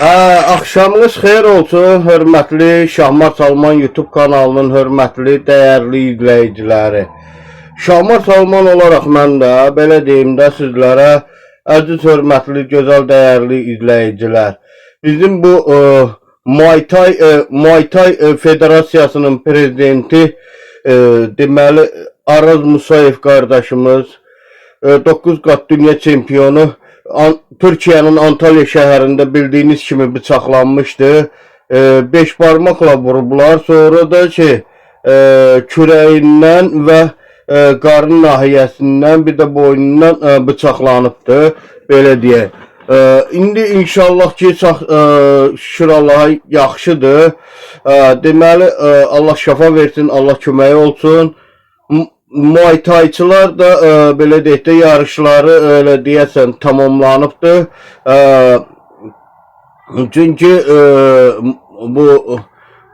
Axşamınız xeyir olsun, hörmətli Şahmar Salman YouTube kanalının hörmətli, dəyərli izləyiciləri. Şahmar Salman olaraq mən də belə deyim də sizlərə, əziz, hörmətli, gözəl, dəyərli izləyicilər. Bizim bu Muay Thai, Muay Thai Federasiyasının prezidenti deməli Araz Musayev qardaşımız 9 qat dünya çempionu Türkiyənin Antalya şəhərində bildiyiniz kimi bıçaqlanmışdı. 5 barmaqla vurublar. Sonra da ki kürəyindən və qarın nahiyəsindən bir də boynundan bıçaqlanıbdı. Belə deyək. İndi inşallah ki çox şükür Allaha yaxşıdır. Deməli Allah şəfa versin, Allah köməyi olsun. Muay Thai'çılar da belə deyək də yarışları elə deyəsən tamamlanıbdır. Çünki bu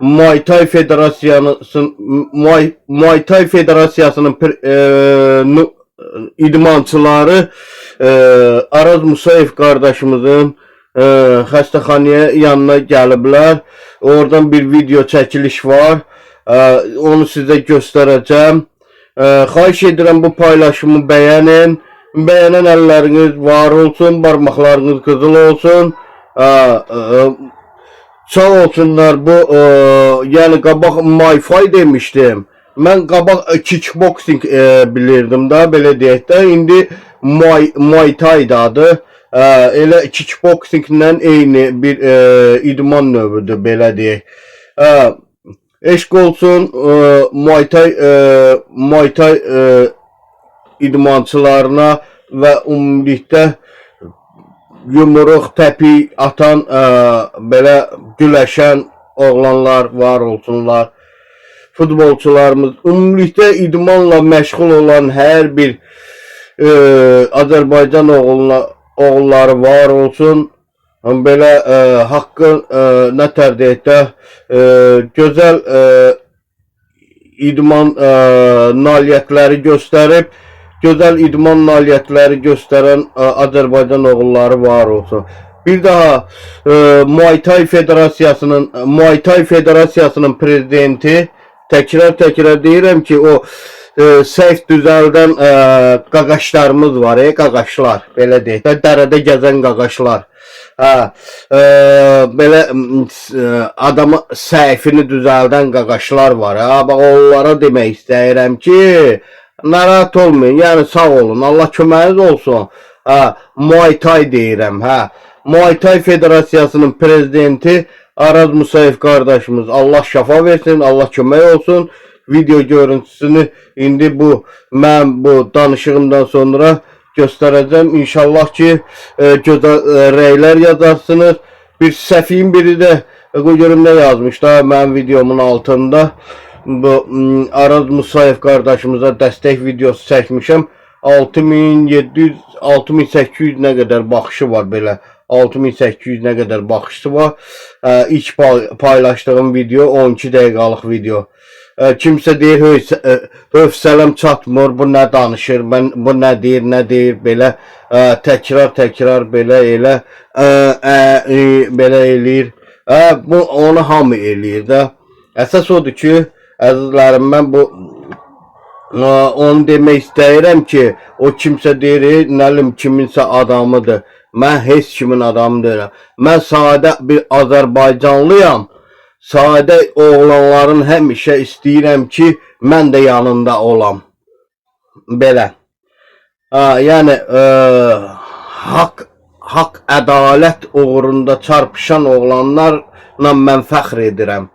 Muay Thai Federasiyasının Muay Thai Federasiyasının idmançıları Araz Musayev qardaşımızın xəstəxanaya yanına gəliblər. Oradan bir video çəkiliş var. Onu sizə göstərəcəm. Xahiş edirəm bu paylaşımı bəyənin. Bəyənən əlləriniz var olsun, barmaqlarınız qızıl olsun. Sağ olsunlar bu yəni qabaq Muay Thai demişdim. Mən qabaq kickboxing bilirdim da belə deyək də. İndi Muay Thai da adı. Elə kickboxinglə eyni bir idman növüdür belə deyək. Eşq olsun Muay Thai idmançılarına və ümumilikdə yumruq, təpik atan, belə güləşən oğlanlar var olsunlar. Futbolçularımız, ümumilikdə idmanla məşğul olan hər bir Azərbaycan oğulları var olsun. Belə haqqın nə tər deyək də gözəl idman nailiyyətləri göstərib, gözəl idman nailiyyətləri göstərən Azərbaycan oğulları var olsun. Bir daha Muay Thai Federasiyasının prezidenti təkrar-təkrar deyirəm ki, o səhv düzəldən qaqaşlarımız var, qaqaşlar, belə deyək də, dərədə gəzən qaqaşlar. Hə, belə adamı səhifini düzəldən qaqaşlar var. Ha, bax onlara demək istəyirəm ki, narahat olmayın, yəni sağ olun, Allah köməyiniz olsun. Hə, Muay Thai deyirəm, hə. Muay Thai Federasiyasının prezidenti Araz Musayev qardaşımız Allah şəfa versin, Allah kömək olsun. Video görüntüsünü indi bu mən bu danışığımdan sonra göstərəcəm. İnşallah ki gözəl rəylər yazarsınız. Bir səfiyin biri də qoy görüm nə yazmış da mənim videomun altında. Bu Araz Musayev qardaşımıza dəstək videosu çəkmişəm. 6700 6800 nə qədər baxışı var belə. 6800 nə qədər baxışısı var. İlk paylaşdığım video 12 dəqiqəlik video. Kimsə deyir hövsələm çatmır, bu nə danışır, mən bu nə deyir, nə deyir belə təkrar-təkrar belə elə belə eləyir. Bu onu hamı eləyir də. Əsas odur ki, əzizlərim, mən bu onu demək istəyirəm ki, o kimsə deyir, nə bilim kiminsə adamıdır. Mən heç kimin adamı deyiləm. Mən sadə bir Azərbaycanlıyam. Sadə oğlanların həmişə istəyirəm ki, mən də yanında olam. Belə. Ha, yəni haqq, ədalət uğrunda çarpışan oğlanlarla mən fəxr edirəm.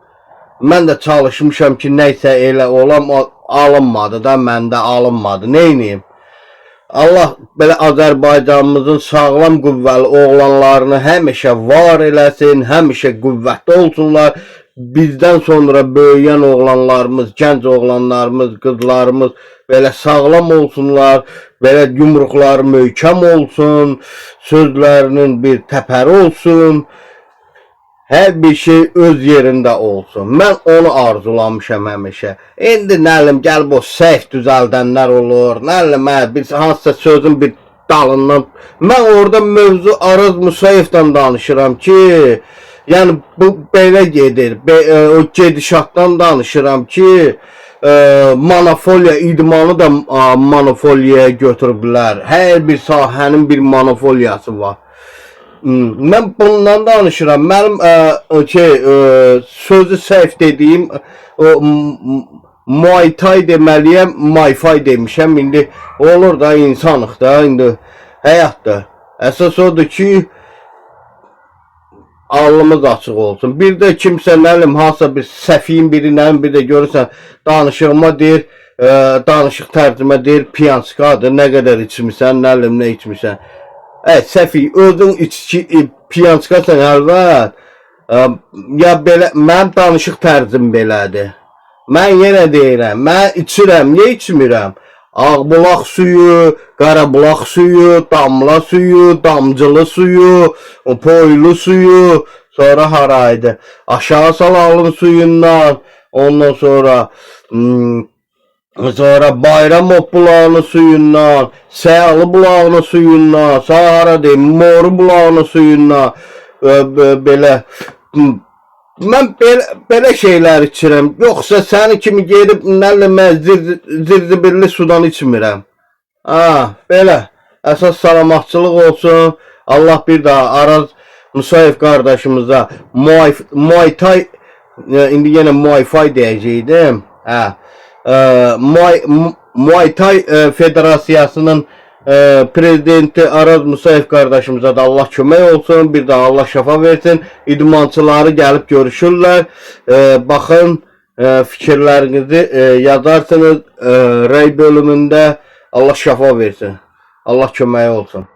Mən də çalışmışam ki, nə isə elə olam, alınmadı da, məndə alınmadı. Neyniyim? Allah belə Azərbaycanımızın sağlam qüvvəli oğlanlarını həmişə var eləsin, həmişə qüvvətli olsunlar. Bizdən sonra böyüyən oğlanlarımız, gənc oğlanlarımız, qızlarımız belə sağlam olsunlar, belə yumruqları möhkəm olsun, sözlərinin bir təpəri olsun. Hər bir şey öz yerində olsun. Mən onu arzulamışam həmişə. İndi nə bilim gəlib o səhv düzəldənlər olur. Nə bilim, hə, bir hansısa sözün bir dalından. Mən orada mövzu Araz Musayevdən danışıram ki, yəni bu belə gedir. O gedişatdan danışıram ki, monopoliya idmanı da monopoliyaya götürüblər. Hər bir sahənin bir monopoliyası var. Mən bundan danışıram. Mənim sözü səhv dediyim o Muay Thai deməliyəm, Wi-Fi demişəm. İndi olur da insanıq da indi həyatda. Əsas odur ki, alnımız açıq olsun. Bir də kimsə nə bilim hansısa bir səfiyin biri nə bilim bir də görürsən danışığıma deyir, danışıq tərcümə deyir piyanskadır, nə qədər içmisən, nə bilim nə içmisən. Evet, səfi özün içki piyanskasan əlbət. Ya belə mənim danışıq tərzim belədir. Mən yenə deyirəm, mən içirəm, niyə içmirəm? Ağbulaq suyu, qarabulaq suyu, damla suyu, damcılı suyu, poylu suyu, sonra haraydı? Aşağı salalım suyundan, ondan sonra sonra Bayramov bulağının suyundan, Səyalı bulağının suyundan, sonra hara deyim, Moru bulağının suyundan, belə mən belə şeylər içirəm. Yoxsa səni kimi gedib nə bilim mən zirzibilli sudan içmirəm. Ha, belə. Əsas salamatçılıq olsun. Allah bir daha Araz Musayev qardaşımıza Muay Thai indi yenə Muay Thai deyəcəydim. Hə. Muay Thai Federasiyasının prezidenti Araz Musayev qardaşımıza da Allah kömək olsun. Bir daha Allah şəfa versin. İdmançıları gəlib görüşürlər. Baxın, fikirlərinizi yazarsınız rəy bölümündə. Allah şəfa versin. Allah köməyi olsun.